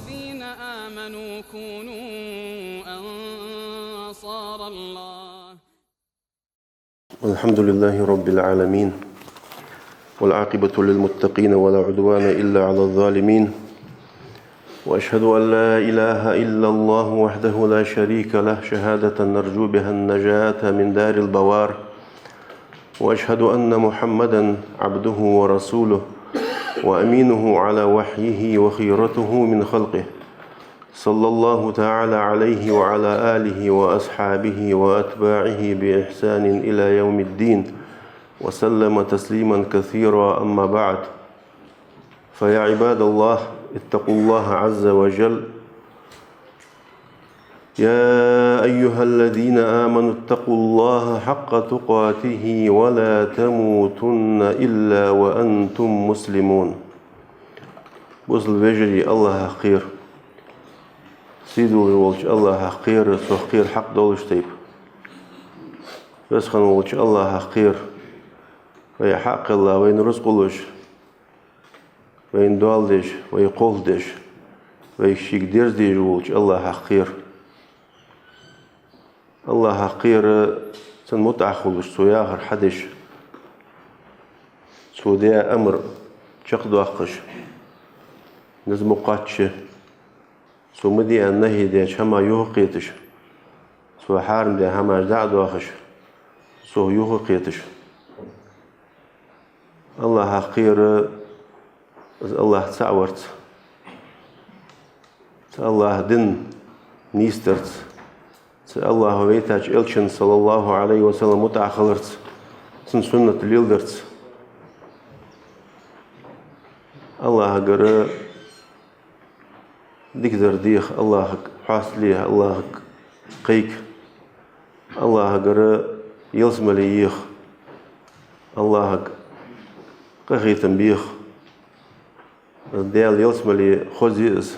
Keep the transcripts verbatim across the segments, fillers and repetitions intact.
الذين آمنوا كونوا أنصار الله. الحمد لله رب العالمين، والعاقبة للمتقين ولا عدوان إلا على الظالمين، وأشهد أن لا إله إلا الله وحده لا شريك له، شهادة نرجو بها النجاة من دار البوار، وأشهد أن محمدا عبده ورسوله وأمينه على وحيه وخيرته من خلقه، صلى الله تعالى عليه وعلى آله وأصحابه وأتباعه بإحسان إلى يوم الدين، وسلم تسليما كثيرا، أما بعد. فيا عباد الله، اتقوا الله عز وجل. يا أيها الذين آمنوا اتقوا الله حق تقاته ولا تموتن إلا وأنتم مسلمون. Бусалба вежарий, АллахӀах кхера. Сийдолаш волча АллахӀах кхера, цох кхера хьакъ долаш тайпа. Веза хинна волча АллахӀах кхера. Вай хьакхелла, вайна рузкъа луш, вайна доал деш, вай кхоллаш деш, вайга шийга дерза дезаш волча АллахӀах кхера. АллахӀах кхера, цун мутӀахьа хулаш, цо яхар хьадеш, цо даь амар чакхдоаккхаш, низ ма кхоачча, цо ма де аьнна нахьи даьча хӀамах юхакхеташ, цо хьарам даь хӀамаш дӀа а доахаш, цох юхакхеташ. АллахӀах кхера, из АллахӀ цаӀ варца, цу АллахӀа дин нийсдарца, цу АллахӀа вайтача Элчан, صلى الله عليه وسلم, мутӀахьа хиларца, цун суннат леладарца. АллахӀагара дикадар деха, АллахӀага хьастале, АллахӀага кхайка, АллахӀагара ялсмале еха, АллахӀага къахетам беха. Даьла ялсмале хоза я из,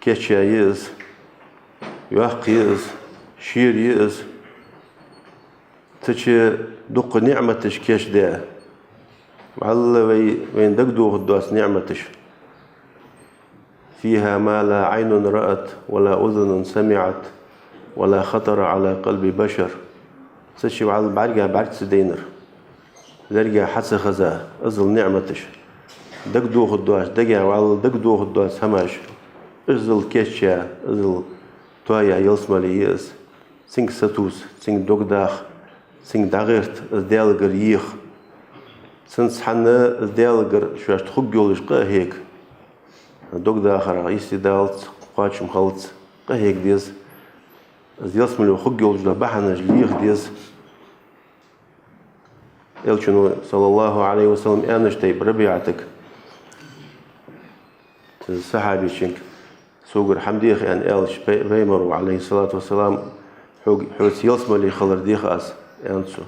кийчъяь я из, йоккха я из, шера я из. Цу чу дукха ниӀматаш кийчдаь. ВӀалла вай, вайна дагадохаргдоаца ниӀматаш. فيها ما لا عين رأت ولا أذن سمعت ولا خطر على قلب بشر. Цу чу вӀалла бӀарга бӀарг ца дайнар, лерга хьа ца хеза, иззал ниӀматаш. Дагадохаргдоаца, дагахь вӀалла дагадохаргдоаца хӀамаш. Иззал кийчъяь, иззал тоаяь ялсмале я из. Цунга сатувса, цунга дог даха, цунга дӀагӀерта, из Даьлагара еха. Цунца цхьана из Даьлагара шоашта хургйолаш къа а хьега. Дог дахарах, истидалца, кхоачам хилац, къа хьега деза. Из ялсмале хургйолаш дола бахьанаш леха деза. Элчано, صلى الله عليه وسلم, аьннача тайпара РабиӀатага, цу сахьабечунга, согара хӀама деха аьнна аьлча, пай-, пайхамара, عليه الصلاة والسلام, хьога, хьоца ялсмале хилар дех аз, аьннад цо.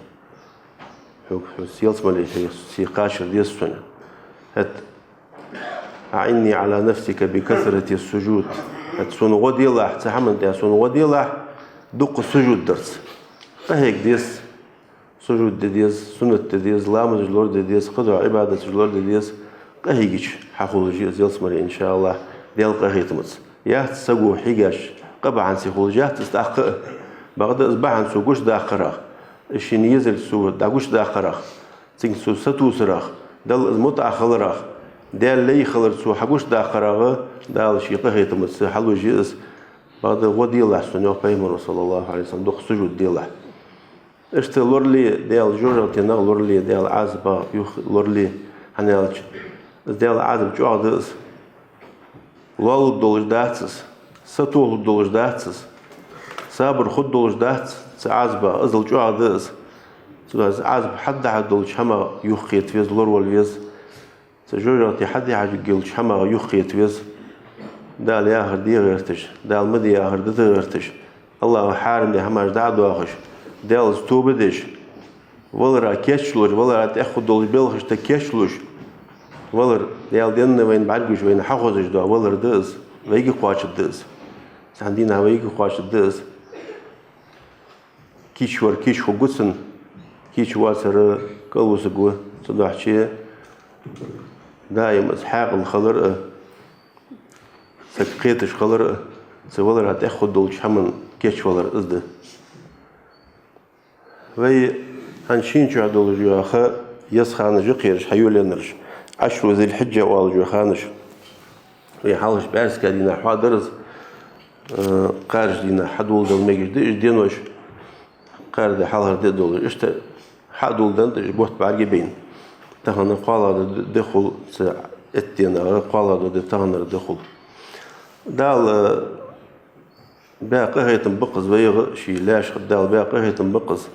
Хьога, хьоца ялсмале хилар, се кхачар деза сона. ХӀаьта أعني على نفسك بكثرة السجود. ХӀаьта сона гӀо делахь, цу хӀаман тӀа сона гӀо делахь, дукха сужуд дарца. Къахьега деза, сужуд де деза, суннат де деза, ламазаш лораде деза, кхыдола Ӏибадаташ лораде деза. Къахьегача хьахулаш я из ялсмале, иншааллахӀ, Даьла къахетамца. Яц саго хьегаш къа бахьанца хулаш, яц из тӀаккха а. Бакъда из бахьан цо гучадаккхарах, из шийна езалга цо дӀагучадаккхарах, цунга цо сатувсарах, Далла из мутӀахьа хиларах, Даьла лай хилар цо хьагучадаккхарах, Дала ший къахетамца хьалуш я из. Бакъда гӀо делахь сона, йоах пайхамара, صلى الله عليه وسلم, дукха сужуд делахь. Иштта лорале Даьла жожагӀатенах, лорале Даьла Ӏазапах юха лорале, хӀана аьлча из Даьла Ӏазап чӀоагӀа да из. Лоаллургдолаш дац из, сатохалургдолаш дац из, сабар хургдолаш дац цу Ӏазапах, иззал чӀоагӀа да из. Цу Ӏазапа хьадахьаргдолча хӀамах юхакхета веза, лоравала веза. Цу жожагӀате хьадахьаргйолча хӀамах юхакхета веза. Дала яхар де гӀерташ, Дала ма де яхар дита гӀерташ, АллахӀа хьарам даь хӀамаш дӀа а доахаш, Даьлаца тоба деш, валара кийчлуш, валара тӀехьа хургдолча белхашта кийчлуш, валар, Даьла денна вайна бӀаргагуш, вайна хьахозаш дола валар да из, вайга кхоачаргда из. Цхьан дийнахьа вайга кхоачаргда из. Кийча вар кийча хургва цунна, кийча воацар кӀалвусаргва. Цудухьа даим из хьаькъал хилар а, Саг кхеташ хилар а, цу валара тӀехьа хургдолча хӀаман кийчвалар из да. Вай хӀанз шийна чу долаш йола ха еза ханаш я-кх ераш хьайолаеннараш, Ӏашру Зуль-Хьиджа оалаш йола ханаш. Вай хьалхарча пӀаьраска дийнахьа хьоадаьр из, э, кхаьрача дийнахьа хьадоладала мегаш да уж денош, кхаьра ди, хьалхара ди долаш. Иштта хьадоладеннад уж бутт бӀаргабайна. Тахан кхоалагӀа ди хул цу итт дийнахьара, кхоалагӀа ди таханара ди хул. Дала баь къахетам ба-кх из вайга, ший лаьшка Дала баь къахетам ба-кх из.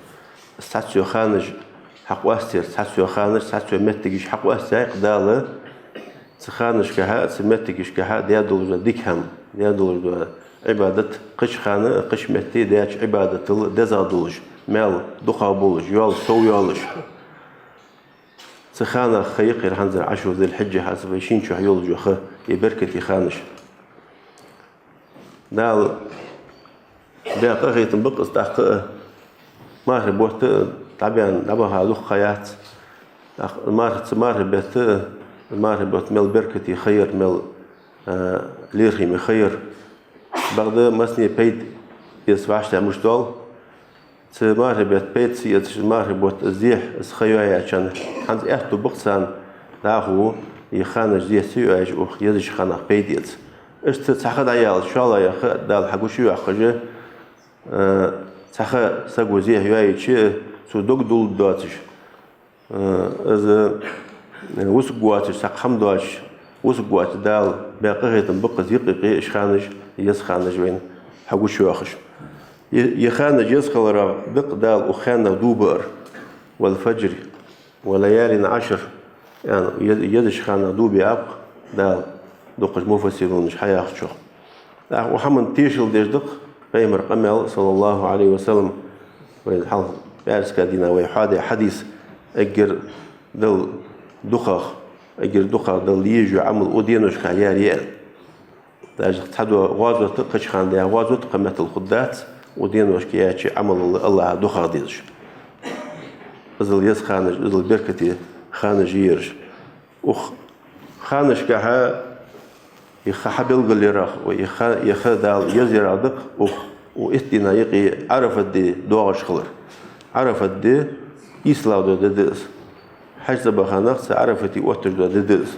Цхьацца йола ханаш хьакъоастаяр, цхьацца йола ханаш, цхьацца йола моттигаш хьакъоастаяьй-кх Дала. Цу ханашкахьа, цу моттигашкахьа даь долаш дола дика хӀама, даь долаш дола Ӏибадат, кхыча хана а, кхыча метте даьча Ӏибадатал дезагӀа долаш, маьл дукхагӀа болаш, йоал сов йоалаш. Цу ханех ха я-кх ер хӀанзара Ӏашру Зуль-Хьиджа, хӀанз вай шийна чу йолаш йола ха, е беркате ханаш. Дала баь къахетам ба-кх из. ТӀаккха а мархий бутт а дӀабаьнна, дӀабаха дукха ха яц. ТӀаккха мархий, цу мархий бетта а, мархий бутт мел беркате ха яр, мел, а, лоархӀаме ха яр. Бакъда массане пайда эца вӀаштӀехьа мишта доал. Цу мархий бетта пайда ца эцаш, мархий бутт зехьа из ха йоаяьчарна, хӀанз аьттув ба-кх царна дӀахо из ханаш зехьа ца йоаеш, укх езача ханах пайда эца. Иштта цхьа ха дӀаяьлча, шоллагӀа ха Дала хьагучайоаккхаш, э, цхьа ха саго зехьа йоайича, цо дог дулларгдоацаш, э, из, э, вусаргвоацаш, цхьаккха хӀама доацаш, вусаргвоацаш, Дала баь къахетам ба-кх из юкъе-юкъе уж ханаш, еза ханаш вайна хьагучайоахаш. Е, е ханаш еза хиларах да-кх Дала укх ханнах дув баар: «والفجر وليال عشر», аьнна, е-, езача ханах дув биаб-кх Дала, дукхача муфассирунаша хьаяхачох. ТӀаккха укх хӀаман тешал деш да-кх Пайхамара къамаьл, صلى الله عليه وسلم, вай хьалха пӀаьраска дийнахьа вай хьоадаь хьадис: эггара Далла дукхагӀа, эггара дукхагӀа Далла езаш йола Ӏамал укх деношка яьр я, аьнна. Даже цхьа дола гӀазот а, кхыча хана даь гӀазот а кхы меттел хургдац укх деношка яьча Ӏамалал АллахӀа дукхагӀа дезаш. Иззал еза ханаш, иззал беркате ханаш я ераш. Укх ханашкахьа е ха хьабелгалъярах, е ха, е ха Дала езъярах да-кх укх, укх итт дийнахьа юкъе Ӏарафат ди доагӀаш хилар. Ӏарафат ди ийслагӀа дола ди да из. Хьаж цӀабаха нах цу Ӏарафате отташ дола ди да из.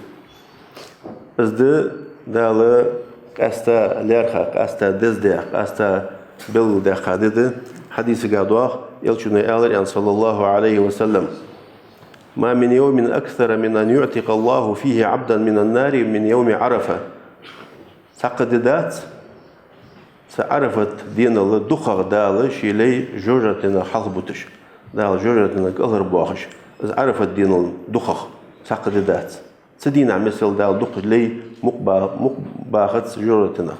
Из ди Дала къаьстта лаьрхӀа, къаьстта дездаь, къаьстта белгалдаьккха ди да. Хьадисага доагӀа, Элчано аьлар, аьнна, صلى الله عليه وسلم: «ما من يوم أكثر من أن يعتق الله فيه عبدا من النار من يوم عرفة». Цхьаккха ди дац цу Ӏарафат денал дукхагӀа Дала ший лай жожагӀатенах хьалхабуташ, Дала жожагӀатенах кӀалхарбоахаш, из Ӏарафат денал дукхагӀа цхьаккха ди дац. Цу дийнахьа миссел Дала дукха лай мукъа ба-, мукъа бахац жожагӀатенах.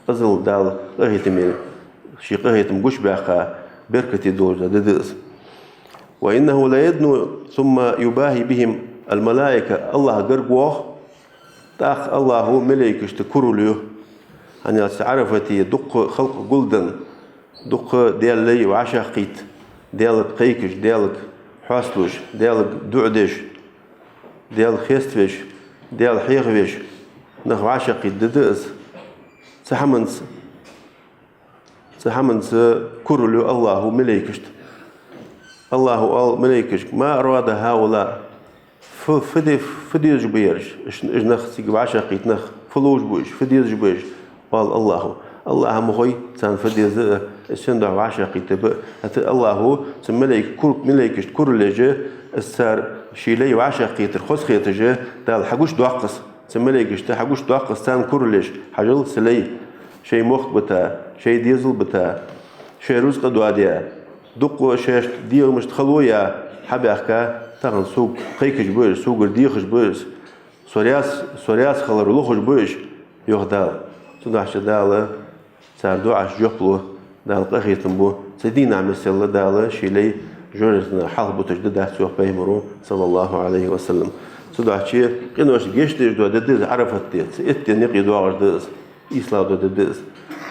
Иззал Дала къахетаме, ший къахетам гучабаьккха беркате долаш дола ди да из. «وإنه ليدنو ثم يباهي بهم الملائكة». АллахӀ гарга воагӀа, тӀаккха АллахӀа малейкашта курал ю. ХӀана аьлча Ӏарафате дукха халкъ гулденна, дукха Даьла лай вӀашагӀкхийтта, Даьлага кхайкаш, Даьлага хьоасталуш, Даьлага дуӀа деш, Даьла хеставеш, Даьла хьехавеш нах вӀашагӀкхийтта ди да из. Цу хӀаманца, цу хӀаманца курал ю АллахӀа малейкашта. АллахӀа оал малейкашка: «ما أراد هؤلاء». Фу, фу де-, фу дезаш ба ераш? Уж, уж нах, цига вӀашагӀкхийтта нах, фу ловш ба уж, фу дезаш ба уж? Оал АллахӀа. АллахӀа ма хой царна фу деза а, уж сен духьа вӀашагӀкхийтта ба а. ХӀаьта АллахӀа цу малейк-, кур-, малейкашта курал еш, уж цар ший лай вӀашагӀкхетар хозахеташ, Дала хьагучадоаккх из. Цу малейкашта хьагучадоаккх из царна курал еш: «Хьажал, са лай, шоай мохк бита, шоай дезал бита, шоай рузкъа доадаь, дукха шоашта дегӀамашта хало яь хьабаьхка, тахан сога кхайкаш ба уж, согара дехаш ба уж, со раьза, со раьза хилар лохаш ба уж», — йоах Дала. Цудухьа Дала цар дуӀашта жоп лу, Дала къахетам бу. Цу дийнахьа миссел Дала ший лай жожагӀатенах хьалхабуташ ди дац, йоах Пайхамаро, صلى الله عليه وسلم. Цудухьа къиношта гешт деш дола ди да из Ӏарафат ди, цу итт ден юкъе доагӀаш да из, ийслагӀа дола ди да из.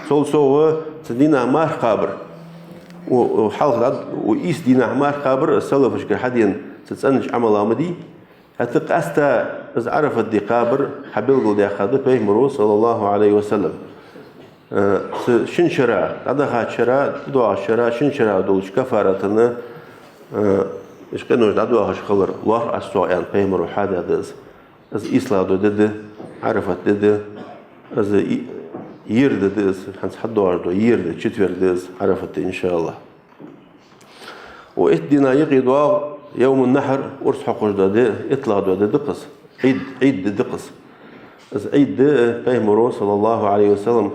Цул совгӀа цу дийнахьа марха кхабар. У, у, хьалха дӀа-, укх ийс дийнахьа марха кхабар салафашкара хьадена цу цӀенача Ӏамалех ма дий. ХӀаьта къаьстта Из Ӏарафат ди кхабар хьабелгалдаьккхад Пайхамаро, саллаллахӀу Ӏалайхи ва саллам. Э, цу шин шера, дӀадахача шера, тӀадоагӀача шера, шин шера долча каффаратана, э, уж къинош дӀадоахаш хилар лоархӀ аз цох, аьнна, Пайхамаро хьадаьд из. Из ийслагӀа дола ди да, Ӏарафат ди да, из и-, ера ди да из, хӀанз хьадоагӀаш дола ера ди, четверг да из, Ӏарафат ди, иншааллахӀ. Укх итт дийнахьа юкъе доагӀа йовмун-нахьр, урс хьокхаш дола ди, иттлагӀа дола ди да-кх из, Ӏийд, Ӏийд ди да-кх из. Из Ӏийд ди, Пайхамаро, саллаллахӀу Ӏалайхи ва саллам,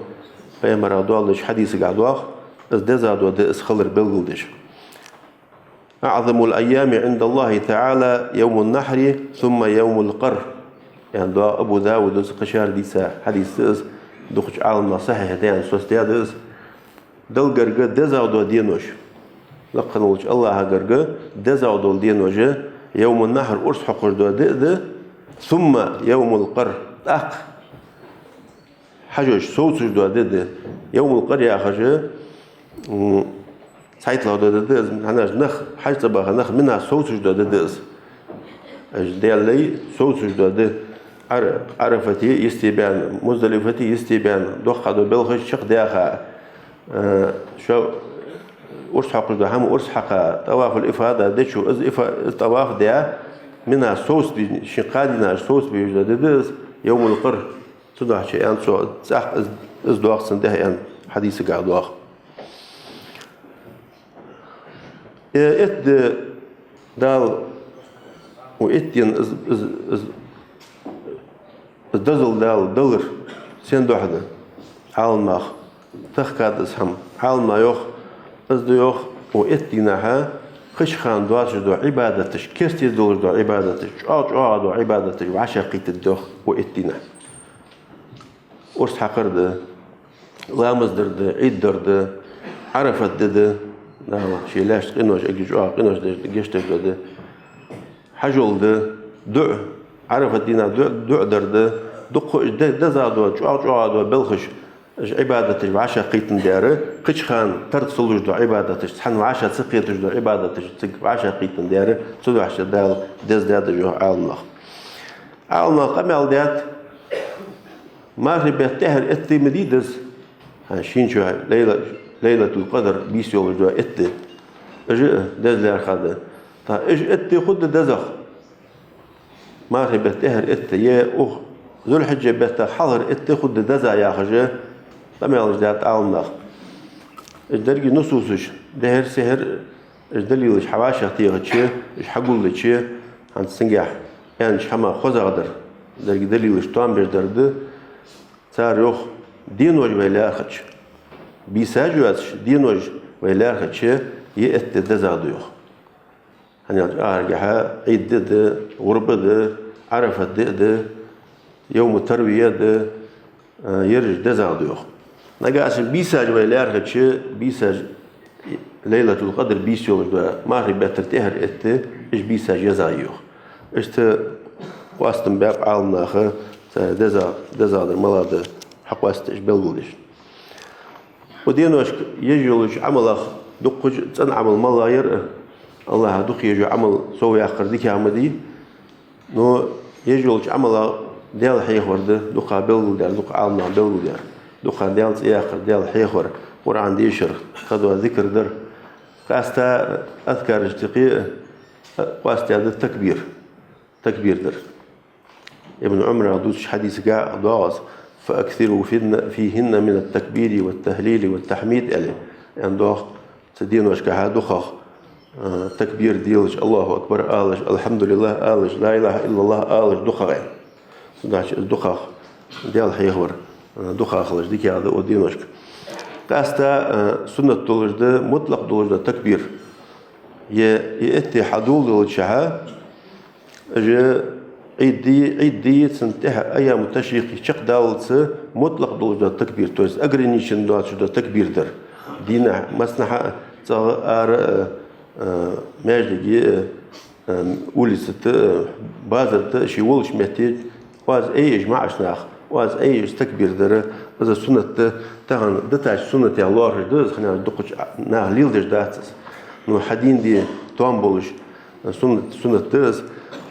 Пайхамарах доаладеча хьадисагахь доагӀа, из дезагӀа дола ди из хилар белгалдеш. «أعظم الأيام عند الله تعالى يوم النحر ثم يوم القر», аьнна доагӀа Абу Дауда, цу кхычар дийца хьадис да из, дукхача Ӏаламнаха сахьихь да аьнна соцадаьд из. Далла гарга дезагӀа дола денош. Лакха волча АллахӀа гарга дезагӀа дола денош, йовмун-нахьр, урс хьокхаш дола ди а да, сумма йовмул-къар, тӀаккха хьажош, совцаш дола ди да. Йовмул-къар яхаш, м, цхьайттлагӀа дола ди да из, хӀанз нах, хьаж цӀабаха нах Минах совцаш дола ди да из. Уж Даьла лай совцаш дола ди, Ӏар-, Ӏарафате йисте баьнна, Муздалифате йисте баьнна, доккха дола белхаш чакхдаьха, э, шо урс хьокхаш дола хӀама урс хьакха, тӀавафул-ифада дечо, из ифа-, из тӀаваф даь, Минах совцабе, шин кхаа дийнахьа совцабе йиш йола ди да из, йовмул-къар. Цудухьа аьннад цо, цӀаккха из, из доагӀа цун тӀехьа, аьнна, хьадисагахь доагӀа. Э, итт ди Дала, укх итт дийнахьа из, из, из, из дозал Дала далар сен духьа да? Ӏаламнаха тахкад из хӀама. Ӏаламнаха йоах, из да, йоах, укх итт дийнахьа кхыча хана доацаш дола Ӏибадаташ, керттера долаш дола Ӏибадаташ, чӀоагӀа-чӀоагӀа дола Ӏибадаташ вӀашагӀкхийттад, йоах, укх итт дийнахьа. Урс хьакхар да, ламаз дар да, Ӏийд дар да, Ӏарафат ди да, Дала ший лаьшта къинош, эггара чӀоагӀа къинош деш, гешт деш дола ди. Хьажол да, дуӀа, Ӏарафат дийнахьа дуӀа, дуӀа дар да, дукха уж де-, дезагӀа дола, чӀоагӀа-чӀоагӀа дола белхаш, уж Ӏибадаташ вӀашагӀкхийттадаьр, кхыча хана тард ца луш дола Ӏибадаташ, цхьана вӀашагӀ ца кхеташ дола Ӏибадаташ цига вӀашагӀкхийттадаьр, цудухьа Дала деза даьд уж, йоах Ӏаламнаха. Ӏаламнаха къамаьл даьд, мархий бетта тӀехьара итт ди ма дий из. ХӀа, шийна чу лайла-, Лайлатул-Къадр бийса йолаш дола итт ди. Уж а деза лаьрхӀад. ТӀаккха уж итт ди хургда дезагӀа? Мархий бетта тӀехьара итт ди, е укх Зуль-Хьиджа бетта хьалхара итт ди хургда дезагӀа яхаш, къамаьлаш даьд Ӏаламнаха. Уж деррига нусусаш, дехьара-сехьара, уж далилаш хьавӀашагӀтехача, уж хьагулдича, хӀанз цунгахь аьннача хӀамах хозагӀа дар, деррига далилаш тоам беш дар да. Цар йоах, денош вай лаьрхӀача, бийсаш йоацаш, денош вай лаьрхӀача, е итт ди дезагӀа да, йоах. ХӀана аьлча аргахьа Ӏийд ди да, гӀурба да, Ӏарафат ди да, йовму тарвия да, а, ераш дезагӀа да, йоах. Нагахьа санна бийсаш вай лаьрхӀача, бийсаш, Лайлатул-Къадр бийса йолаш дола мархий беттара тӀехьара итт ди, уж бийсаш езагӀа я, йоах. Иштта къоастам баьб Ӏаламнаха, цар дезагӀа, дезагӀа дар малагӀа да хьакъоасташ, белгалдеш. Укх деношка еш йолча Ӏамалех дуккхача цӀена Ӏамал малагӀа яр, АллахӀа дукха еш йола Ӏамал совъяккхар дикагӀа ма дий. Но еш йолча Ӏамалех Даьла хьехавар да дукха белгалдаьр, дукха Ӏаламнаха белгалдаьр. Дукха Даьла цӀи яккхар, Даьла хьехавар, Къуръан дешар, кхыдола зикр дар. Къаьстта азкарашта юкъе къоастадаьд такбир, такбир дар. Ибн Ӏумарах дувцача хьадисагахь доагӀа из: «فأكثروا فيهن من التكبير والتهليل والتحميد», аьле. Аьнна доагӀа, цу деношкахьа дукхагӀа, а, такбир делаш, «АллахӀу акбар» алаш, «АлхьамдулиллахӀ» алаш, «لا إله إلا الله» алаш дукхагӀа. Цудухьа из дукхагӀа Даьла хьехавар, а, дукхагӀа хилар дикагӀа да укх деношка. Къаьстта, а, суннат долаш да, мутлакъ долаш да такбир. Е, е итт ди хьадоладелча, уж Ӏийд ди, Ӏийд ди, цун тӀехьа айяму ташрикъ чакхдаллалца мутлакъ долаш дола такбир, то есть ограничен доацаш дола такбир дар. Дийнахьа, массанахьа а, цӀагӀа а, ара а, а, маьждиге а, а, улица тӀа а, базар тӀа а, ший волча метте, оаз айъеш маӀача наха, оаз айъеш такбир дар, из суннат да, тахан дитача суннатех лоархӀаш да из, хӀана аьлча дукхача наха леладеш дац из. Но хьадийна ди тоам болаш, суннат, суннат да из,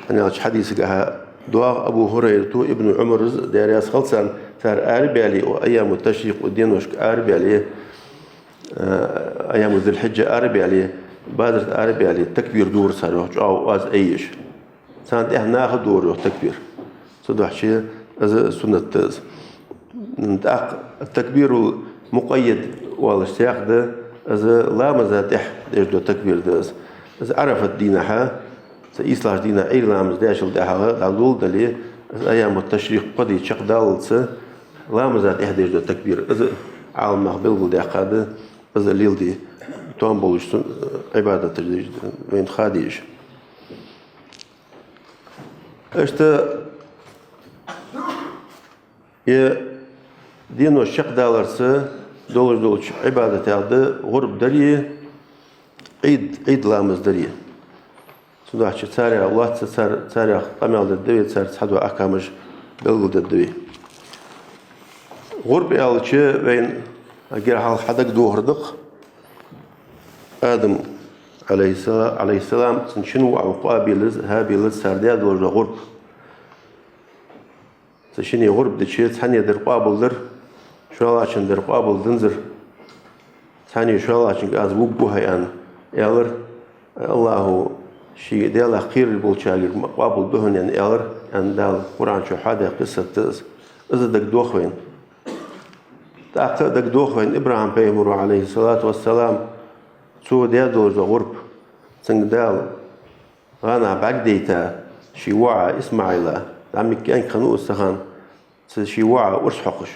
хӀана аьлча хьадисагахьа ДоагӀа Абу ХӀурайрата, Ибн Ӏумара, Даьла раьза хилва царна, цар арабаьле, укх айяму ташрикъ, укх деношка арабаьле, э, айяму Зуль-Хьиджа арабаьле, базар тӀа арабаьле, такбир дора цар, йоах, чӀоагӀа оаз айеш. Царна тӀехьа наха а дора, йоах, такбир. Цудухьа из суннат да из. ТӀаккха такбирул мукъаййад оалаш цхьаькха да, из ламаза тӀехьа деш дола такбир да из. Из Ӏарафат дийнахьа, цу ийслагӀча дийнахьа Ӏуйра ламаз даьчул тӀехьагӀа дӀадоладале, из айяму ташрикъ кхо ди чакхдаллалца ламаза тӀехьа деш дола такбир. Из Ӏаламнаха белгалдаьккха да, из леладе тоам болаш сун-, Ӏибадаташ деш, вайна ха дезаш. Иштта из денош чакхдаларца долаш долча Ӏибадатех да гӀурба дари, Ӏид, Ӏид ламаз дари. Цудухьа царех лоацца, цар-, царех къамаьл дергда вай, цар цхьадола ахькамаш белгалдергда вай. ГӀурба аьлча, вайна эггара хьалха хьадагадохар да-кх Адам, Ӏалайхи-, Ӏалайхи-с-салам, цун шин воӀ ва Къабилаца, ХӀабилаца цар даь долаш дола гӀурба. Цу шинне гӀурба дича, цхьанне дар къоабалдар, шоллагӀчун дар къоабалданзар. Цхьанне шоллагӀчунга: «Аз вувргва хьо», — аьнна, аьлар. «АллахӀа ший Даьлах кхераш болчаргара ма къоабалду хьона», — аьнна, аьлар, аьнна, Дала Къуръан чу хьоадаь къиссат да из. Из дагадох вайна. ТӀаккха дагадох вайна ИбрахӀим пайхамара, Ӏалайхи-с-салату ва-с-салам, цо даь долаш дола гӀурба. Цунга Дала гӀанахьа бӀаргадайта ший воӀа ИсмаӀила, зӀамига кӀаьнк хиннав из цу хана, цу ший воӀа урс хьокхаш.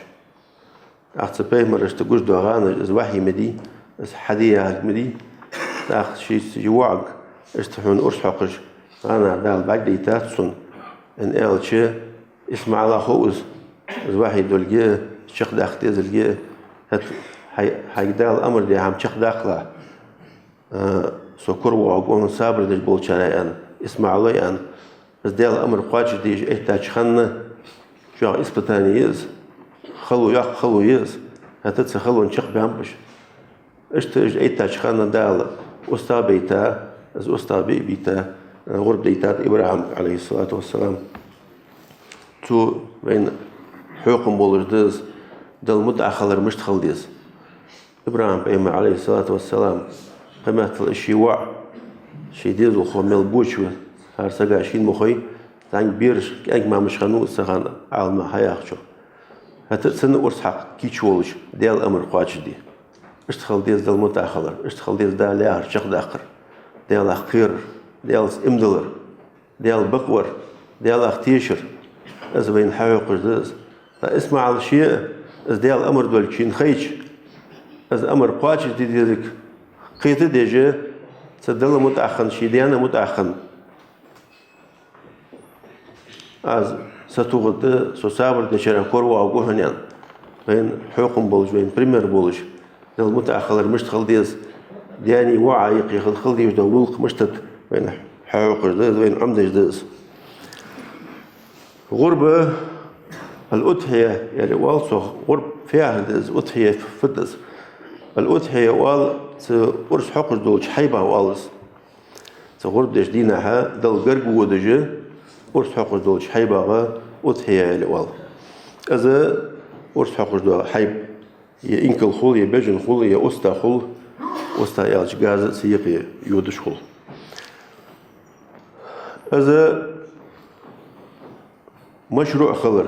ТӀаккха цу пайхамарашта гуш дола гӀанаш, из вахьи ма дий, из хьаде яхилга ма дий. ТӀаккха ший, ший воӀага: «Иштта хьона урс хьокхаш, гӀанахьа Дала бӀаргадайтад сона», — аьнна аьлча, ИсмаӀила хов из, из вахьи долга, чакхдаккха дезалга. «ХӀаьта хьай-, хьайга Дала амар даь хӀама чакхдаккхалахь, а, со коравоагӀаргва хьона сабар деш болчарех», — аьнна, ИсмаӀила аьнна. Из Даьла амар кхоачашде уж эттача хана, чӀоагӀа испытани я из, хало, йоккха хало я из, хӀаьта цу халонна чакхбаьннаб уж. Иштта уж эттача хана Дала устагӀа байта, из устагӀа бий а бийта, гӀурба дайтад ИбрахӀимга, Ӏалайхи-с-салату ва-с-салам. Цу вайна хьокхам болаш да из, Далла мутӀахьа хилар мишта хила деза. ИбрахӀим пайхамар, Ӏалайхи-с-салату ва-с-салам, кхыметтел из ший воӀ, ший дезалхо мел боча ва, хӀара сага шийна ма хой, зӀамига бераш, кӀаьнк-маьрмаш хиннав из цу хана, Ӏаламнаха хьаяхачох. ХӀаьта а цунна урс хьакха кийча волаш, Даьла амар кхоачашде. Иштта хила деза Далла мутӀахьа хилар, иштта хила деза Дала яхар чакхдаккхар, Даьлах кхерар, Даьлаца иман диллар, Даьла бакъвар, Даьлах тешар. Из вайна хьахьокхаш да из. ТӀаккха ИсмаӀила ше а, из Даьла амар долга шийна хайча, из амар кхоачашде дезалга кхетадеш, цу Далла мутӀахьа хинна, ший даьна мутӀахьа хинна: «Аз сатохаргда, со сабар дечарех коравоагӀаргва хьона», — аьнна. Вайна хьокхам болаш, вайна пример болаш, Далла мутӀахьа хилар мишта хила деза, даьнеи воӀа юкъе хила, хила дезаш дола гӀулакх мишта да, вайна хьахьокхаш да из, вайна Ӏомадеш да из. ГӀурба, ал-удхьия аьле оал цох, гӀурба фу яхар да из, удхьия фу да из? Ал-удхьия оал цу урс хьокхаш долча хьайбах, оал из. Цу гӀурба деча дийнахьа Далла гарга водаш, урс хьокхаш долча хьайбага удхьия аьле оал. Из урс хьокхаш дола хьайба, е инкал хул, е бежан хул, е уста хул, уста аьлча газа а цу юкъе йодаш хул. Из машруӀ хилар,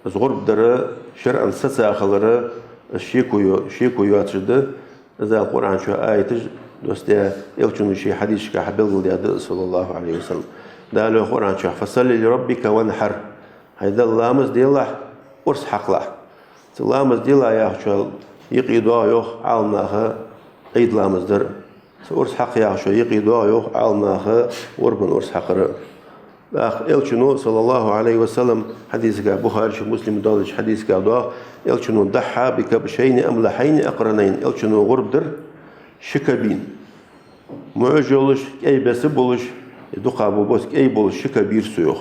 из гӀурба дар шарӀан саца хилар, из шеко йо-, шеко йоацаш да, из Дала Къуръан чу аяташ доссадаь, Элчано ший хьадисашка хьабелгалдаь да из, саллаллахӀу Ӏалайхи ва саллам. Дала йоах Къуръан чу: «فصل لربك وانحر». Хьай Далла ламаз делахь, урс хьакхалахь. Цу ламаз делахь яхачул юкъе доагӀа, йоах Ӏаламнаха, Ӏид ламаз дар. Цу урс хьакха яхачул юкъе доагӀа, йоах Ӏаламнаха, гӀурбан урс хьакхар. ТӀаккха Элчано, саллаллахӀу Ӏалайхи ва саллам, хьадисага, Бухаре чу, Муслима доаладеча хьадисага доагӀа, Элчано: «ضحى بكبشين أملحين أقرنين». Элчано гӀурба дир ши кабин. МуӀаш йолаш, кӀай беса болаш, дукха бо бос кӀай болаш ши кабин йир цо, йоах.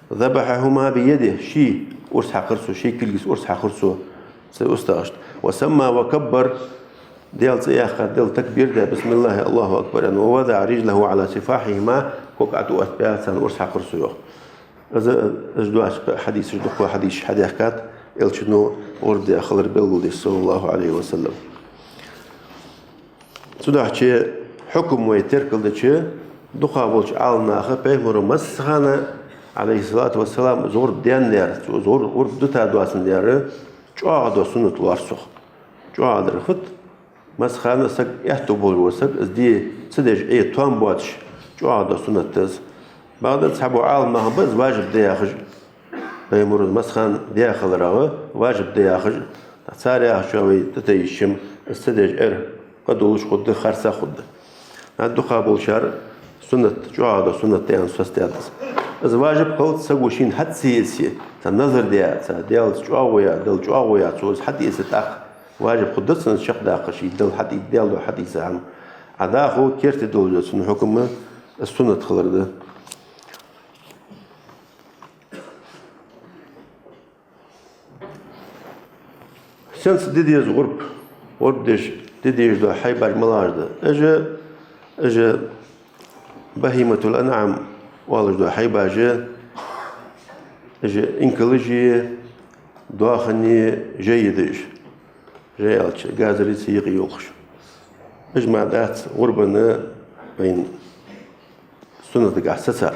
«ذبحهما بيده», ший урс хьакхар цо, ший кулгаца урс хьакхар цо, цу устагӀашта. «وسمى وكبر», Даьла цӀи яьккха, Даьла такбир даь, «بسم الله، الله أكبر» аьнна, «ووضع رجله على صفاحهما», ког ӀотӀаоттабаь, царна урс хьакхар цо, йоах. Из, из доаца хьадисаш, дукха хьадисаш хьадаьхкад, Элчано гӀурба даь хилар белгалдеш, саллаллахӀу Ӏалайхи ва саллам. Цудухьа хьукам вай теркалдича, дукхагӀболча Ӏаламнаха Пайхамаро массахана, Ӏалайхи ссалату ва ссалам, из гӀурба даьннадар, цо из гӀур-, гӀурба дита доацандаь, чӀоагӀа дола суннат лоархӀ цох. ЧӀоагӀа дар фуд? Массахана саг, аьттув болаш вола саг, из де ца деш Ӏе тоам боацаш, чӀоагӀа дола суннат да из. Бакъда цхьаболча Ӏаламнаха ба из важиб да яхаш, Пайхамаро массахана даь хиларах важиб да яхаш, цар яхачох вай тӀатайча-м, из ца деш Ӏер къа долаш хургда, харц хургда. А дукхагӀболчар суннат, чӀоагӀа дола суннат да аьнна соцадаьд из. Из важиб хилац саго шийна хьатӀа ца эце, цхьа назар даь, цхьа Даьлаца чӀоагӀо яь, Далла чӀоагӀо яь, цо из хьатӀаэце тӀаккха важиб хургдац цунна чакхдаккха, ший Далла хьатӀаийца, Даьла духьа хьатӀаийца хӀама. А дӀахо керте долаш да цун хьукам, из суннат хилар да. Сенца де деза гӀурба? ГӀурба деш де дезаш дола хьайбаш малагӀаш да? Уж, уж бахӀиматул анӀам оалаш дола хьайбаш, уж инкалаши, доахани, жайи да уж. Жай аьлча, газари цу юкъе йолхаш. Уж мара дац гӀурбана вайна суннатагахьа сацар.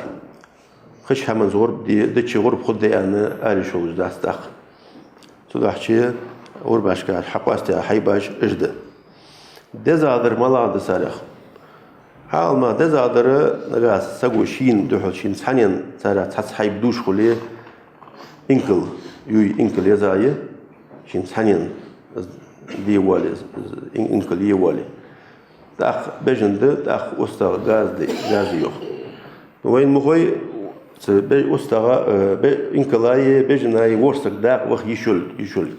Кхыча хӀаманца гӀурба де-, дича гӀурба хургда аьнна ала йиш йолаш дац тӀаккха. Цудухьа гӀурбашкара хьакъоастаяь хьайбаш уж да. ДезагӀа дар малагӀа да царех? Ӏаламнаха дезагӀа дар, нагахьа саго шийна духьал, шийна цхьаннена царех цхьацца хьайба дувш хуле, инкал, юй инкал еза а я, шийна цхьаннена де воале, ин-, инкал е воале. ТӀаккха бежан да, тӀаккха устагӀа газа да, газа йоах. Вайна ма хой, цу бе-, устагӀа, э, бе-, инкала е, бежана е ворхӀ саг дакъа ваха йиш йолга, йиш йолга.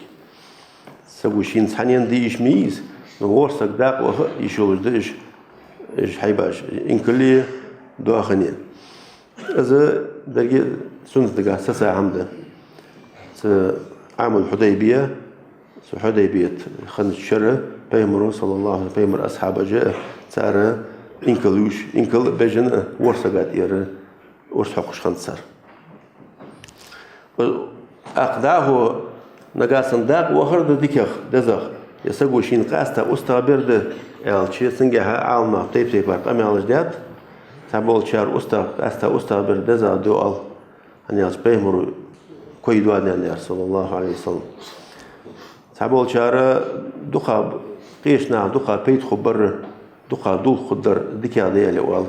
Саго шийна цхьаннена де йиш ма йий из, но ворхӀ саг дакъа ваха йиш йолаш да уж, уж хьайбаш, инкали, доахани. Из деррига суннатагахьа саца хӀама да. Цу Ӏамул Хьудайбия, цу Хьудайбият хиннача шера Пайхамаро, саллаллахӀу, Пайхамара асхьабаша, цар инкал ювш, инкал а, бежан а ворхӀ сага тӀера урс хьокхаш хиннад цар. ТӀаккха дӀахо нагахьа санна дакъа вахар да дикагӀа, дезагӀа, е саго шийна къаьстта устагӀа бер да аьлча, цунгахьа Ӏаламнаха тайп-тайпара къамаьлаш даьд. Цхьаболчар устагӀа, къаьстта устагӀа бер дезагӀа да оал, хӀана аьлча Пайхамаро кой доадаьннадар, саллаллахӀу Ӏалайхи ва саллам. Цхьаболчар дукха, къеча наха дукха пайда хургбар, дукха дулх хургдар дикагӀа да аьле оал.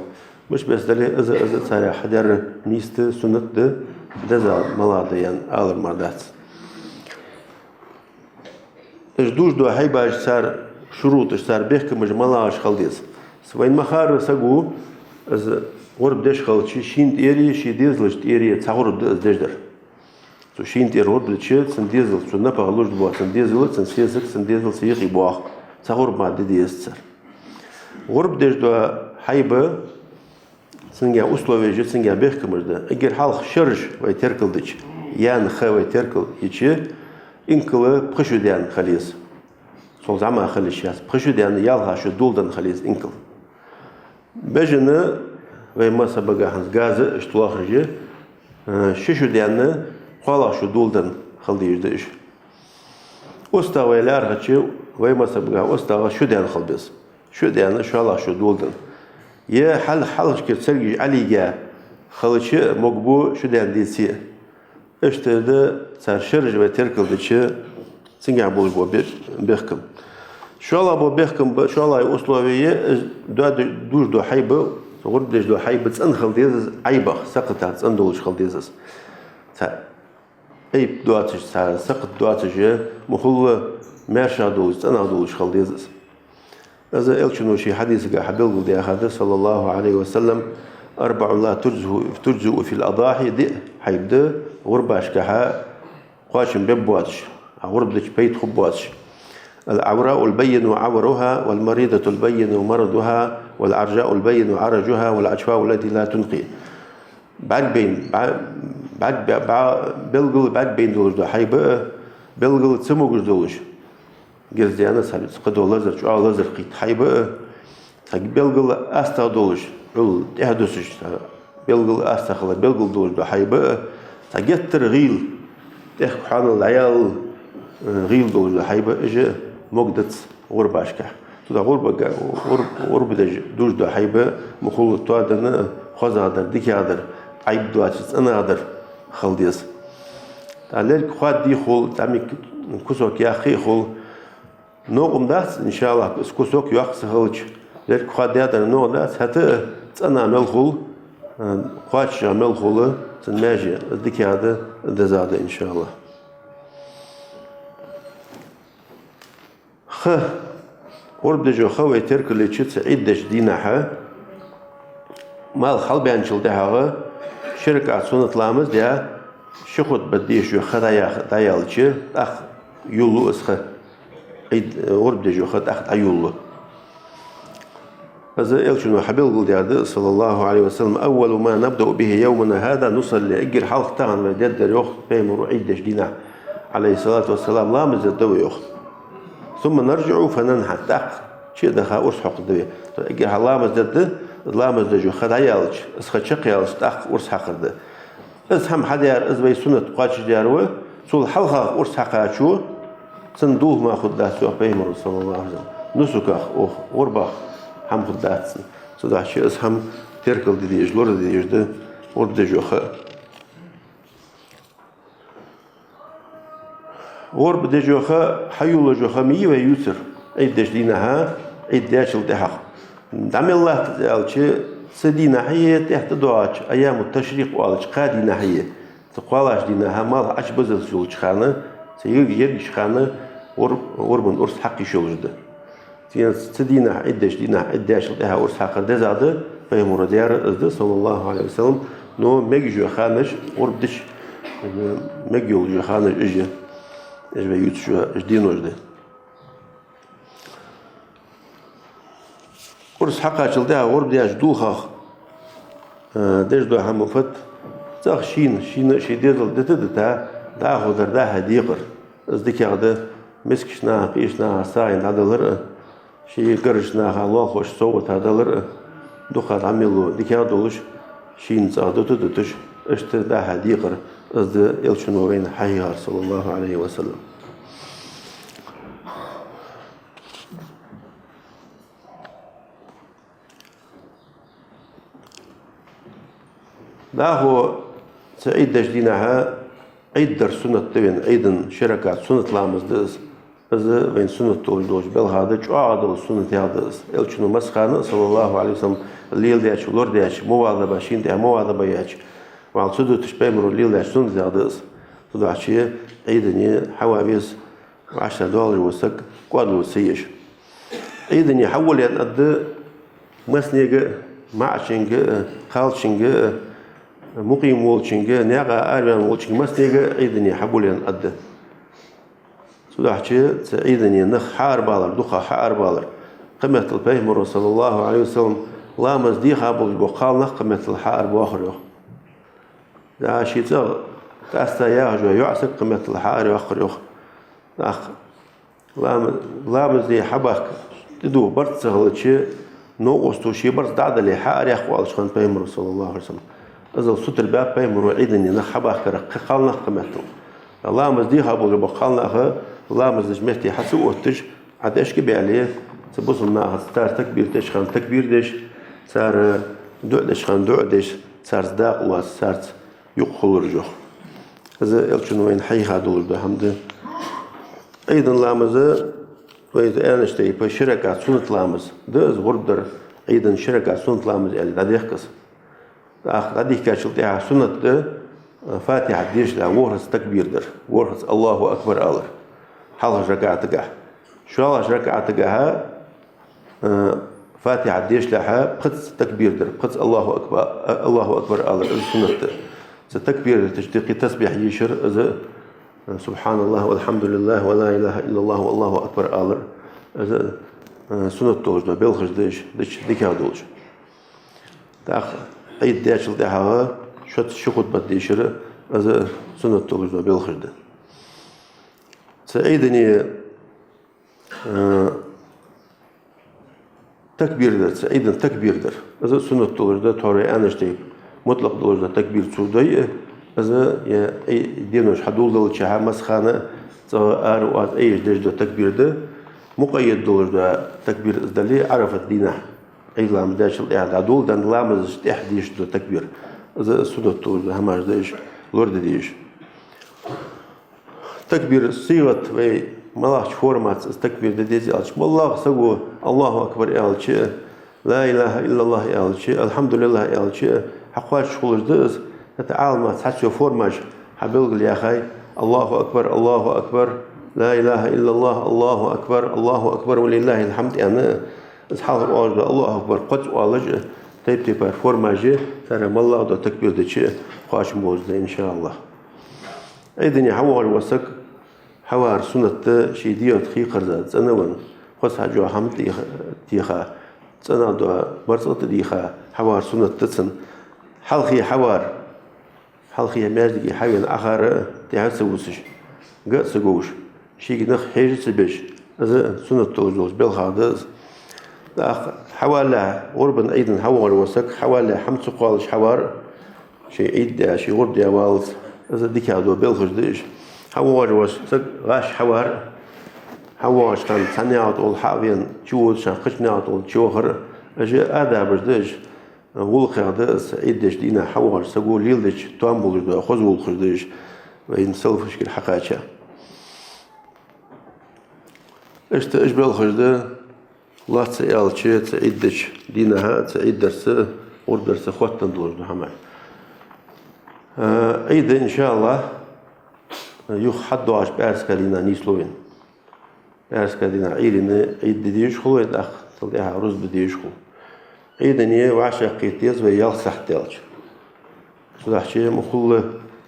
Мишта беса дале, из, из царех хьадар нийса да, суннат да, дезагӀа малагӀа да аьнна алар мара дац. Уж дувш дола хьайбаш, цар шуруташ, цар бехкамаш малагӀаш хила деза? Вайна ма харра, саго из гӀурба деш хилча, шийна тӀера, ший дезалашта тӀера цхьа гӀурба да из деш дар. Цо шийна тӀера гӀурба дича, цун дезал, цу напагӀа луш бола цун дезал, цун сесаг, цун дезал цу юкъе боагӀа, цхьа гӀурба мара де деза цар. ГӀурба деш дола хьайба, цунгахьа условеш я, цунгахьа бехкамаш да. Эггара хьалха шераш вай теркалдича, яьнна ха вай теркалйича, инкал пхи шу даьнна хила еза. Цул зӀамагӀа хила йиш яц, пхи шу даьнна, ялхлагӀа шу доладенна хила еза инкал. Бежан, вай мазхӀабагахьа хӀанз газа иштта лоархӀаш я, э, ши шу даьнна, кхоалагӀа шу доладенна хила дезаш да уж. УстагӀа вай лаьрхӀача, вай мазхӀабагахьа устагӀа шу даьнна хила беза. Шу даьнна, шоллагӀа шу доладенна. Е хьал-, хьалхашкара царгаш Ӏолийга хилча, могабу шу даьнна деце а. Иштта да цар шераш вай теркалдича, цунгахьа болаш бола бе-, бехкам. ШоллагӀа бола бехкам ба, шоллагӀа условие, из доа-, дувш дола хьайба, гӀурба деш дола хьайба цӀена хила деза из, Ӏайбах, сакхатах цӀена долаш хила деза из. Цхьа Ӏайб доацаш, цхьа сакхат доацаш, мухӀалла маьршагӀа долаш, цӀенагӀа долаш хила деза из. Из Элчано ший хьадисагахьа белгалдаьхад, саллаллахӀу Ӏалайхи ва саллам: «أربع لا تجزئ، تجزئ في الأضاحي», диъ хьайба да гӀурбашкахьа кхоачам бергбоацаш, а гӀурба дича пайда хургбоацаш: «العوراء البين عورها، والمريضة البين مرضها، والعرجاء البين عرجها، والعجفاء التي لا تنقي». БӀаргабайна, бӀа-, бӀарг-, бӀа-, белггала бӀаргабайна долаш дола хьайба а, белггала ца могаш долаш, герз даьнна, цхьа кхыдола лазар, чӀоагӀа лазар кхийтта хьайба а, цхьа белггала астагӀа долаш, Ӏул тӀехьа дусаш, цхьа Белгала, аз ца хилар белгала долаш дола хьайба а, цхьа геттара гӀийла, тӀехк хьоанал дӀаяла, э, гӀийла долаш дола хьайба а, уж могадац гӀурбашкахь. Цудухьа гӀурбага-, гӀур-, гӀурба деш дужаш дола хьайба ма хулла тоаденна а, хозагӀдар, дикагӀдар, Ӏайб доацаш цӀенагӀдар хила деза. ТӀаккха лерг хоададий хул, тӀамиг кусок яккхий хул, новкъа-м дац, иншааллахӀ, из кусок йоккха ца хилча, лерг хоададаьдар новкъа дац, хӀаьта а цӀена мел хул, а, кхоачашагӀа мел хул, цун маьже, из дикагӀа да, из дезагӀа да, иншааллахӀ. Ха, гӀурба деш йола ха вай теркалйича, цу Ӏид деча дийнахьа, малх хьалбаьнначул тӀехьагӀа ши ракаӀат суннат ламаз даь, ши хутба деш йола ха дӀаяха-, дӀаяьлча, тӀаккха йолалу из ха. Ӏид, гӀурба деш йола ха тӀаккха дӀайолалу. Из Элчано хьабелгалдаьр да, صلى الله عليه وسلم: «أول ما نبدأ به يومنا هذا نصلي». Эггара хьалха тахан вай дергдар, йоах Пайхамаро, Ӏид деча дийнахьа, عليه الصلاة والسلام, ламаз дергда вай, йоах. «ثم نرجع فننحر». ТӀаккха чу а даха урс хьокхаргда вай. Эггара хьалха ламаз дергда, ламаз деш йола ха дӀаяьлча, из ха чакхъяьлча, тӀаккха урс хьакхаргда. Из хӀама хьадаьр, из вай суннат кхоачашдаьр ва, цул хьалхагӀа урс хьакхачо, цун дулх мара хургдац, йоах Пайхамаро, صلى الله عليه وسلم. Нусуках, оаха, гӀурбах хӀама хургдац цун. Цудухьа из хӀама теркалде дезаш, лораде дезаш да гӀурба деш йола ха. ГӀурба деш йола ха, хьайолалуш йола ха ма йий вай ювцар Ӏид деча дийнахьа, Ӏид даьчул тӀехьагӀа. ДӀа мел латт из аьлча, цу дийнахьеи тӀехьа тӀадоагӀача айяму ташрикъ оалача кхаь дийнахьеи, цу кхоалагӀча дийнахьа, малх Ӏочубузалца йолча хана, цу ерг-, ергача хана гӀур-, гӀурбан урс хьакха йиш йолаш да. Цу, цу дийнахьа, Ӏид деча дийнахьа, Ӏид даьчул тӀехьагӀа урс хьакхар дезагӀа да, Пайхамаро даьр из да, صلى الله عليه وسلم, но мегаш йола ханаш, гӀурба дича, э, мегаш йола ханаш уж я, уж вай ювцаш йола уж денош да. Урс хьакхачул тӀехьагӀа гӀурба деш дулхах, э, деш дола хӀама фуд? ЦӀагӀа шийна, шийна ший дезал дита а дита, дӀахо дар дӀа-хьа декхар. Из дикагӀа да, мискача наха, къеча наха сагӀийна дӀадалар а, ший гаргарча наха, лоалахошта совгӀата далар а, дукха дӀа мел лу дикагӀа долаш, шийна цӀагӀа дита а диташ, иштта дӀа-хьа декхар, из да Элчано вайна хьахьийхар, صلى الله عليه وسلم. ДӀахо цу Ӏид деча дийнахьа Ӏид дар суннат да вайна, Ӏидан ши ракаӀат суннат ламаз да из. Из вайна суннат долаш долча белхех да, чӀоагӀа дола суннатех да из. Элчано массахана а, صلى الله عليه وسلم, леладеча, лорадаьча мувазаба, шийна тӀа мувазаба яьча, вӀалла ца дуташ Пайхамаро леладеча суннатех да из. Цудухьа Ӏидане хьава веза вӀаштӀехьа доаллаш вола саг кӀоадало ца еш. Ӏидане хьавола аьнна аргда массанега а, маӀачунга а, кхалчунга а, мукъим волчунга а, наькъа араваьнна волчунга, массанега а Ӏидане хьавола аьнна аргда. Цудухьа цу Ӏидане нах хьаарабалар, дукха хьаарабалар. Кхыметтел Пайхамаро, صلى الله عليه وسلم, ламаз дийха болаш бола кхалнах кхыметтел хьаарабоахар, йоах. ДӀа ший цӀагӀа къаьста яхаш йола йоӀ саг кхыметтел хьаарайоаккхар, йоах. ТӀаккха лама-, ламаз де хьабахка тӀадувха барзкъа ца хилча, новкъосто ший барзкъа дӀа а дале, хьаараяьккха оалаш хиннад Пайхамаро, صلى الله عليه وسلم. Иззал сутара баьб Пайхамаро Ӏидане нах хьабахкарах кхы кхалнах кхыметтел. Ламаз дийха болаш бола кхалнах ламаз деча метте хьа ца отташ, Ӏа тӀехьашка а баьле, цу бусалба нахаца цар такбир деча хана такбир деш, цар дуӀа деча хана дуӀа деш, царца дакъа лоаца, царца юкъе хулар, йоах. Из Элчано вайна хьахьийха долаш дола хӀама да. Ӏидан ламаз, вай аьннача тайпара, ши ракаӀат суннат ламаз да из, гӀурба дар Ӏидан ши ракаӀат суннат ламаз аьле дӀадехк из. ТӀаккха дӀадийхкачул тӀехьагӀа суннат да, Фатихьат дешалехь ворхӀазза такбир дар, ворхӀазза «Аллаху акбар» алар хьалхарча ракаӀатагахь. ШоллагӀча ракаӀатагахьа, э, Фатихьат дешалехьа пхезза такбир дар, пхезза «Аллаху акба-», э, «Аллаху акбар» алар, из суннат да. Цу такбираташта юкъе тасбихь дешар, из, э, «سبحان الله والحمد لله ولا إله إلا الله والله أكبر» алар, из, э, суннат долаш дола белхаш да уж, дича дикагӀа долаш. ТӀаккха Ӏид даьчул тӀехьагӀа шозза ши хутбат дешар, из суннат долаш дола белхаш да. Цу Ӏидане, э, такбир дар, цу Ӏидан такбир дар, из суннат долаш да, тхьовра аьннача тайпара. Мутлакъ долаш дола такбир цо дой а, из е, е денош хьадоладелча хана массахана цӀагӀа ара а оаз айеш деш дола такбир да. Мукъаййад долаш дола такбир из дале, Ӏарафат дийнахьа, Ӏийд ламаз даьчул тӀехьа дӀадоладенна ламазашта тӀехьа деш дола такбир. Из суннат долаш дола хӀамаш да уж, лораде дезаш. Такбир сигӀат вай малагӀча формаца из такбир де деза аьлча, моллагӀа саго «Аллаху акбар» аьлча, «Ла илаха иллаллах» аьлча, «Алхьамдулиллах» аьлча, хьакхоачаш хулаш да из. ХӀаьта Ӏаламнаха цхьацца формаш хьабелгалъяьхай: «Аллаху акбар, Аллаху акбар, ла илаха иллаллах, Аллаху акбар, Аллаху акбар, ва лиллахил хьамд», аьнна. Из хьалхара оалаш дола «Аллаху акбар» кхозза оалаш а, тайп-тайпара формаш я, царех моллагӀа дола такбир дича кхоачам болаш да, иншааллах. Ӏийдане хьавоагӀаш вола саг хьавар суннат да, ший дегӀа тӀа хий кхарза, цӀена а венна, хоза хьажа хӀама тӀа теха, цӀена дола барзкъа тӀадийха хьавар суннат да цун. Хьалхе хьавар, хьалхе маьждиге хьавена Ӏохар а, тӀехьа а ца вусаш, га а ца говш, шийга нах хьежа а ца беш, из суннат долаш долча белхех да из. ТӀаккха хьавалалехь, гӀурбан Ӏийдане хьавоагӀаш вола саг хьавалалехь хӀама ца кхоалаш хьавар, ший Ӏийд даь, ший гӀурба даь валлалца, из дикагӀа дола белхаш да уж. ХьавоагӀаш вола саг гӀаш хьавар, хьавоагӀача хана цхьан наькъа тӀагӀолла хьа а вена, чуводача хана кхыча наькъа тӀагӀолла чувахар, уж адабаш да уж. ГӀулакхех да из, Ӏийд деча дийнахьа хьавоагӀача саго леладеча тоам болаш дола хоза гӀулакхаш да уж, вайна салафашкара хьакхаьча. Иштта уж белхаш да, лоацца аьлча, цу Ӏийд деча дийнахьа, цу Ӏийд дарца, гӀурба дарца хоттаденна долаш дола хӀамаш. Э, Ӏийд, иншааллах, юха хьадоагӀача пӀаьраска дийнахьа нийслу вайна. ПӀаьраска дийнахьа Ӏуйрийна Ӏийд де дезаш хул вай, тӀаккха цул тӀехьагӀа рузба де дезаш хул. Ӏийдане вӀашагӀкхета деза вай ялх сахьат даьлча. Цудухьа ма хулла,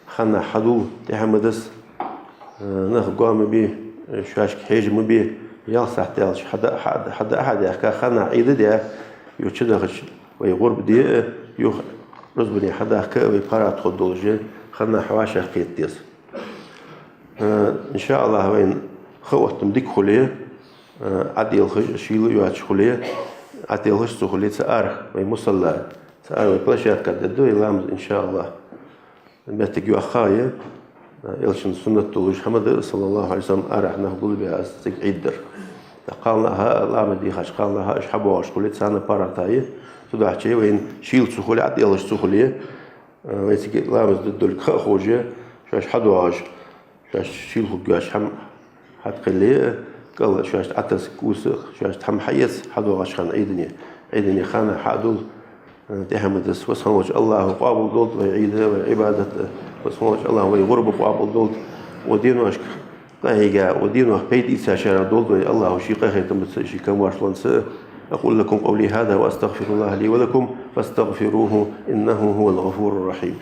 ханнахьа хьадувла, тӀехьа ма даса, э, нах гоа ма бе, шоашка хьежа ма бе, ялх сахьат даьлча хьада-, хьа-, хьада-, хьадаьхка, ханнахьа Ӏийд а даь, юха чудахача вай гӀурба де а, юха рузбане хьадахка а вай паргӀато долаш, ханнахьа вӀашагӀкхета деза. Э, иншааллах, вайна ха оттам дика хуле, э, ӀотӀаделхаш, шийла а йоацаш хуле, ӀотӀаделхаш ца хуле, цу арахьа вай мусалла, цу арахьа вай площадка дергда вай ламаз, иншааллах. Моттиг йоккха я, э, Элчан суннат долаш хӀама да, саллаллаху Ӏалайхи ва саллам, арахьа нах гулбе аз цига Ӏийд дар. ТӀаккха кхалнаха а ламаз дийхача, кхалнаха а уж хьабоагӀаш хуле, царна паргӀата я. Цудухьа вайна шийла ца хуле, ӀотӀаделхаш ца хуле, Э, вай цига ламаз дергдолга ха а ховш, шоаш хьадоагӀаш, шоаш шийла хургйоацаш хӀама хьакхелле а, кӀал шоашта Ӏотасса, кӀувса, шоашта хӀама хьаэца хьадоагӀача хана Ӏийдане. Ӏийдане ханнахьа хьа а дувла, э, тӀехьа ма даса. Веза хинна волча АллахӀа къоабалдолда вай Ӏийд а, вай Ӏибадат а. Веза хинна волча АллахӀа вай гӀурба къоабалдолда. Укх деношка къахьийга, укх деношка пайда эцачарех долда вай АллахӀа ший къахетамца, ший камаьршлонца. أقول لكم قولي هذا وأستغفر الله لي ولكم فاستغفروه إنه هو الغفور الرحيم.